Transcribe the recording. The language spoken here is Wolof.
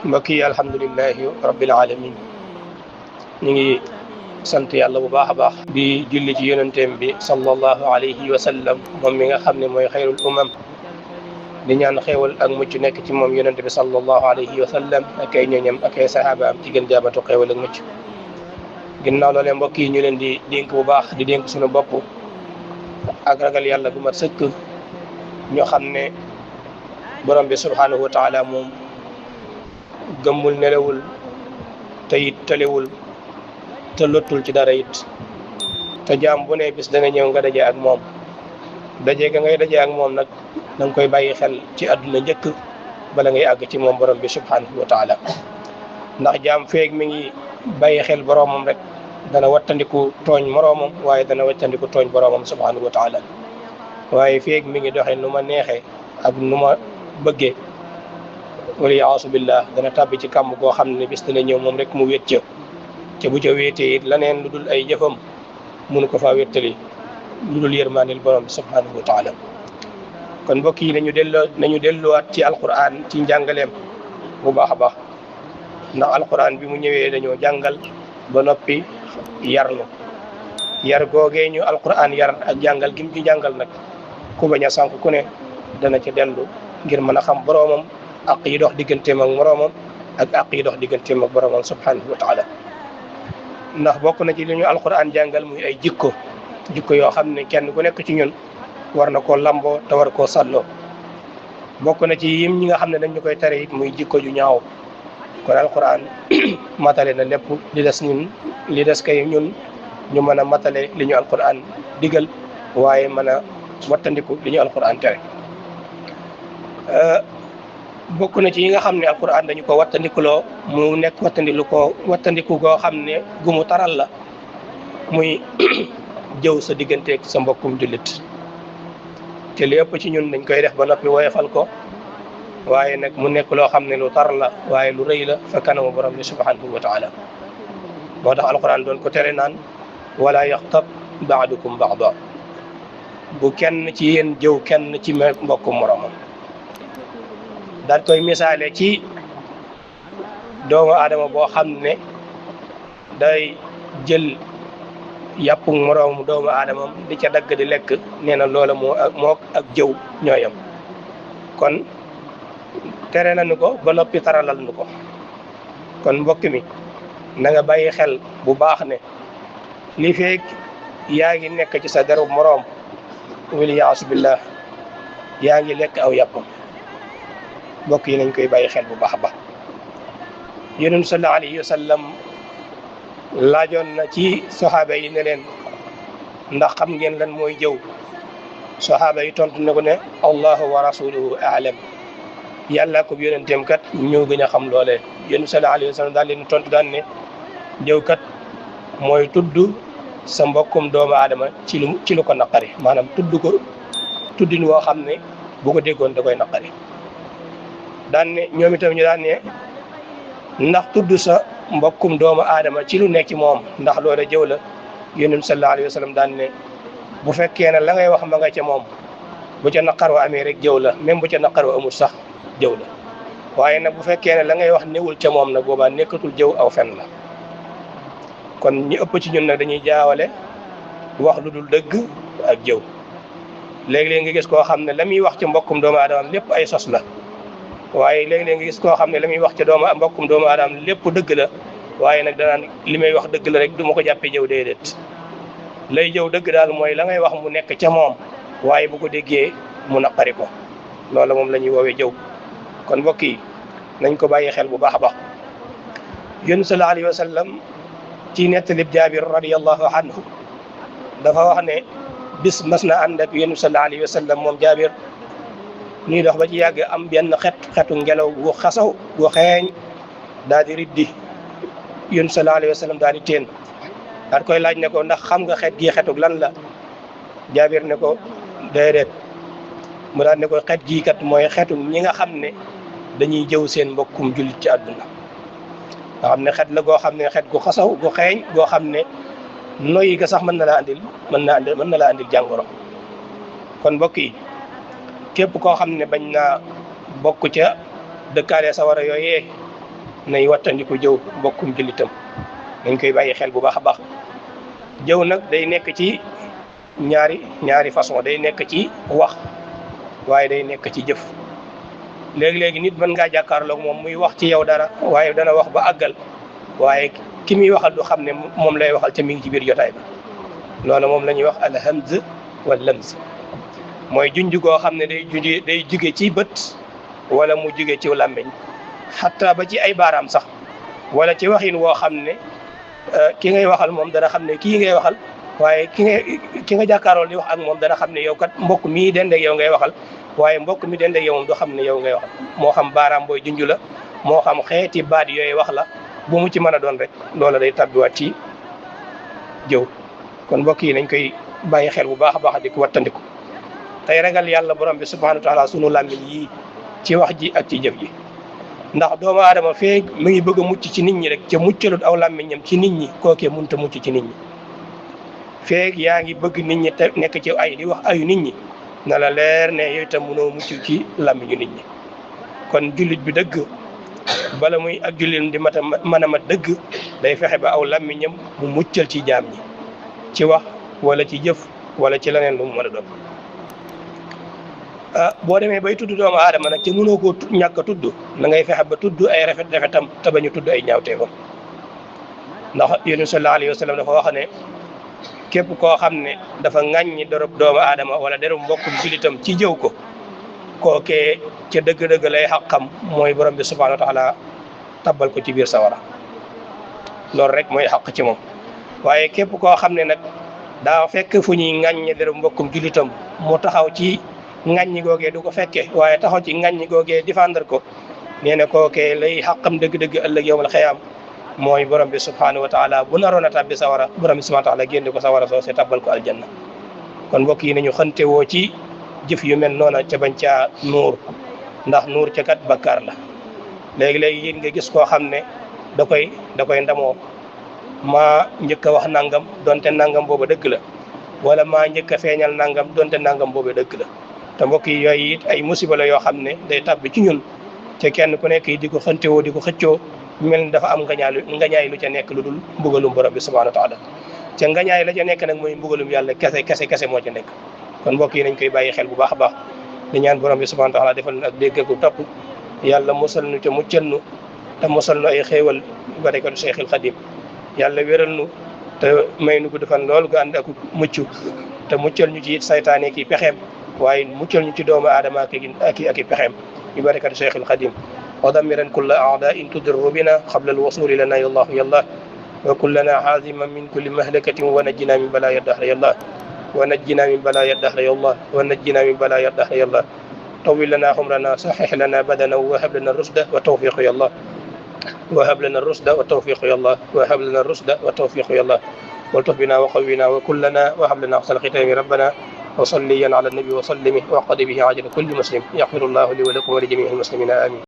mbokk yi alhamdulilahi rabbil alamin ñu ngi sant yàlla bu baax a baax di julli ci yonenteem bi sallallahu alayhi wa sallam moom mi nga xam ne mooy xayrul umam di ñaan xéewal ak mucc nekk ci moom yonente bi sallallahu alayhi wa sallam ak ay ñoñam ak ay sahaaba am ci gën jaamatu xéewal ak mucc ginnaaw loolee mbokk yi ñu leen di dénk bu baax di dénk suñu bopp ak ragal yàlla bu mat sëkk ñoo xam ne borom bi subhanahu wa taala moom gëmmul nelewul te it tëlewul te lottul ci dara it te jaam bu ne bis dana ñëw nga daje ak moom daje ga ngay daje ak moom nag da nga koy bàyyi xel ci àdduna njëkk bala ngay àgg ci moom borom bi subhanahu wa taala ndax jaam feeg mi ngi bàyyi xel boromam rek dana wattandiku tooñ moroomam waaye dana wattandiku tooñ boromam subhanahu wa taala waaye feeg mi ngi doxee nu ma neexee ak nu ma bëggee wala yaasu billah dana tàbbi ci kàmb goo xam ne bis dana ñëw moom rek mu wét ca bu ca wéetee it laneen lu dul ay jëfam mënu ko faa wéttali lu dul yërmaanil borom bi subhanahu wa taala kon mbokk yi nañu delluwaat ci alquran ci njàngaleem bu baax a baax ndax alquran bi mu ñëwee dañoo jàngal ba noppi yar nu yar googee ñu alquran yar ak jàngal gi mu ci jàngal nag ku bañ a sànq ku ne dana ca dellu ngir mën a xam boromam ak yi dox digganteem ak moroomam ak àq yi dox digganteem ak boromam subhanahu wa taala ndax bokk na ci li ñu alquran jàngal muy ay jikko yoo xam ne kenn ku nekk ci ñun war na koo lamboo te war koo sàlloo bokk na ci yim ñi nga xam ne dañ ñu koy tere it muy jikko ju ñaaw kon alquran matale na lépp li des kay ñun ñu mën a matale li ñu alquran digal waaye mën a wattandiku li ñu alquran tere bokk na ci yi nga xam ne alquran dañu ko wattandikuloo mu nekk wattandiku goo xam ne gu mu taral la muy jëw sa digganteeg sa mbokkum jullit te li ëpp ci ñun dañ koy def ba noppi woyefal ko waaye nag mu nekk loo xam ne lu tar la waaye lu rëy la fa kanamu borom bi subhanahu wa taala moo tax alquran doon ko tere naan wala yaxtab baadukum baada bu kenn ci yéen jëw kenn ci mbokkum moromam daal koy misaale ci doomu aadama boo xam ne day jël yàppu moroomu doomu aadamam di ca dagg di lekk nee na loola moo ak jëw ñooyam kon tere nañu ko ba noppi taralal nu ko kon mbokk mi na nga bàyyi xel bu baax ne li feeg yaa ngi nekk ci sa deru moroom waliyaasu billah yaa ngi lekk aw yàppam mbokk yi nañ koy bàyyi xel bu baax a baax yonent sallallahu alayhi wa sallam laajoon na ci saxaaba yi ne leen ndax xam ngeen lan mooy jëw saxaaba yi tontu ne ko ne allahu wa rasuluhu aalam yàlla ko yonenteem kat ñoo gën a xam loolee yonent sallallahu alayhi wa sallam daal leen tontu daan ne jëw kat mooy tudd sa mbokkum doomu aadama ci lu ko naqari maanaam tuddin woo xam ne bu ko déggoon da koy naqari daan ne ñoom itam ñu daan ne ndax tudd sa mbokkum doomu aadama ci lu nekk ci moom ndax loola jëw la yonent sallallahu alayhi wa sallam daan ne bu fekkee ne la ngay wax ma nga ca moom bu ca naqar wa amee rek jëw la même bu ca naqar wa amul sax jëw la waaye nag bu fekkee ne la ngay wax newul ca moom nag boobaa nekkatul jëw aw fen la kon ñi ëpp ci ñun nag dañuy jaawale wax lu dul dëgg ak jëw léeg-léeg nga gis koo xam ne la muy wax ci mbokkum doomu aadama lépp ay sos la waaye léeg-léeg nga gis koo xam ne la muy wax ca mbokkum doomu aadama lépp dëgg la waaye nag danaan li may wax dëgg la rek du ma ko jàppee jëw déedéet lay jëw dëgg daal mooy la ngay wax mu nekk ca moom waaye bu ko déggee mu naqari ko loola moom la ñuy woowee jëw kon mbokk yi nañ ko bàyyi xel bu baax a baax yonent sallallahu alayhi wa sallam ci nettalib Jaabir radiyallahu anhu dafa wax ne bis mas na ànd ak yonent sallallahu alayhi wa sallam moom Jaabir ñuy dox ba ci yàgg am benn xetu ngelaw gu xasaw gu xeeñ daal di riddi yonent sallallahu alayhi wa sallam daal di teen daal koy laaj ne ko ndax xam nga xet gii xetug lan la Jaabir ne ko déedéet mu daal ne ko xet gii kat mooy xetu ñi nga xam ne dañuy jëw seen mbokkum jullit ci àdduna nga xam ne xet la goo xam ne xet gu xasaw gu xeeñ goo xam ne noyyi ga sax mën na laa andil jàngoro kon mbokk yi képp koo xam ne bañ naa bokk ca dëkkaale sawara yooyee nay wattandiku jëw mbokkum jullitam dañ koy bàyyi xel bu baax a baax. jëw nag day nekk ci ñaari façon, day nekk ci wax waaye day nekk ci jëf. léegi-léegi nit mën ngaa jàkkaarloog moom muy wax ci yow dara waaye dana wax ba àggal waaye ki muy waxal du xam ne moom lay waxal ca mi ngi ci biir jotaay bi. loolu moom la ñuy wax alhamz wal lamz, mooy junj goo xam ne day juge ci bët wala mu juge ci làmmiñ xataa ba ci ay baaraam sax, wala ci waxin woo xam ne ki ngay waxal moom dana xam ne kii ngay waxal, waaye ki nga jàkkaarool di wax ak moom dana xam ne yow kat mbokk mii dendeeg yow ngay waxal, waaye mbokk mi dendeeg yow moom du xam ne yow ngay waxal. moo xam baaraam booy junj la, moo xam xeeti baat yooyu wax la, bu mu ci mën a doon rek loola day tabbiwaat ci jëw. kon mbokk yi nañ koy bàyyi xel bu baax a baax di ko wattandiku tey ragal yàlla borom bi subhanahu wa taala sunu làmmiñ yi ci wax ji ak ci jëf ji. ndax doomu aadama feeg mu ngi bëgg a mucc ci nit ñi rek ca muccalut aw làmmiñam ci nit ñi, kookee mënta mucc ci nit ñi. feeg yaa ngi bëgg nit ñi te nekk ci ay di wax ayu nit ñi, na la leer ne yow itam mënoo mucc ci làmmiñu nit ñi. kon jullit bi dëgg bala muy ak jullit di mën a mat dëgg day fexe ba aw làmmiñam mu muccal ci jaam ñi ci wax wala ci jëf wala ci leneen lu mu mën a doon. boo demee bay tudd doomu aadama nag te mënoo koo ñàkk a tudd na ngay fexe ba tudd ay rafetam te bañu tudd ay ñaawteefam. ndax yonent sallallahu alayhi wa sallam dafa wax ne képp koo xam ne dafa ŋàññi dorob doomu aadama wala deru mbokkum jullitam ci jëw ko, kookee ca dëgg-dëgg lay xaqam mooy borom bi subhanahu wa taala tabbal ko ci biir sawara. loolu rek mooy xaq ci moom. waaye képp koo xam ne nag daa fekk fu ñuy ŋàññi deru mbokkum jullitam mu taxaw ci ŋàññi googee du ko fekke waaye taxaw ci ŋàññi googee défendre ko, nee na kookee lay xaqam dëgg-dëgg ëllëg yawmal xiyaam mooy borom bi subhanahu wa taala bu naroon a tàbbi sawara, borom bi subhanahu wa taala génne ko sawara soo see tabbal ko aljanna. kon mbokk yi nañu xante woo ci jëf yu mel noona ca bañ caa nuur, ndax nuur ca kat bakkaar la. léegi-léegi yéen nga gis koo xam ne da koy ndamoo, maa njëkk a wax nangam donte nangam booba dëgg la, wala maa njëkk a feeñal nangam donte nangam booba dëgg la. te mbokk yi yooyu it ay musiba la yoo xam ne day tàbbi ci ñun te kenn ku nekk di ko xantewoo di ko xëccoo mel ni dafa am ngañaay lu ca nekk lu dul mbugalum borom bi subhanahu wa taala. te ngañaay la ca nekk nag mooy mbugalum yàlla kese moo ca nekk. kon mbokk yi nañ koy bàyyi xel bu baax a baax di ñaan borom bi subhanahu wa taala defal nu ak dégg ak topp, yàlla musal nu ca muccal nu te musal nu ay xéewal barakatu Cheikhul Khadim. yàlla wéral nu te may nu gudd fan lool gu ànd ak mucc te muccal ñu ci saytaane ki pexeem, waaye muccal ñu ci doomu aadama ak i pexeem bi barakati Cheikhul Khadim. wa dammiran kulla a'da'in tudirru bina qabla al-wusuli lana ya Allah ya Allah wa kullana haziman min kulli mahlakatin wa najjina min balaya dahr ya Allah wa najjina min balaya dahr ya Allah wa najjina min balaya dahr ya Allah طول لنا عمرنا صحح لنا بدنا وهب لنا الرشد والتوفيق يا الله وهب لنا الرشد والتوفيق يا الله وهب لنا الرشد والتوفيق يا الله والطف بنا وقوينا وكلنا وهب لنا احسن الختام ربنا وصليا على النبي وسلم وقضي به عاجل كل مسلم يغفر الله لي ولكم ولجميع المسلمين امين.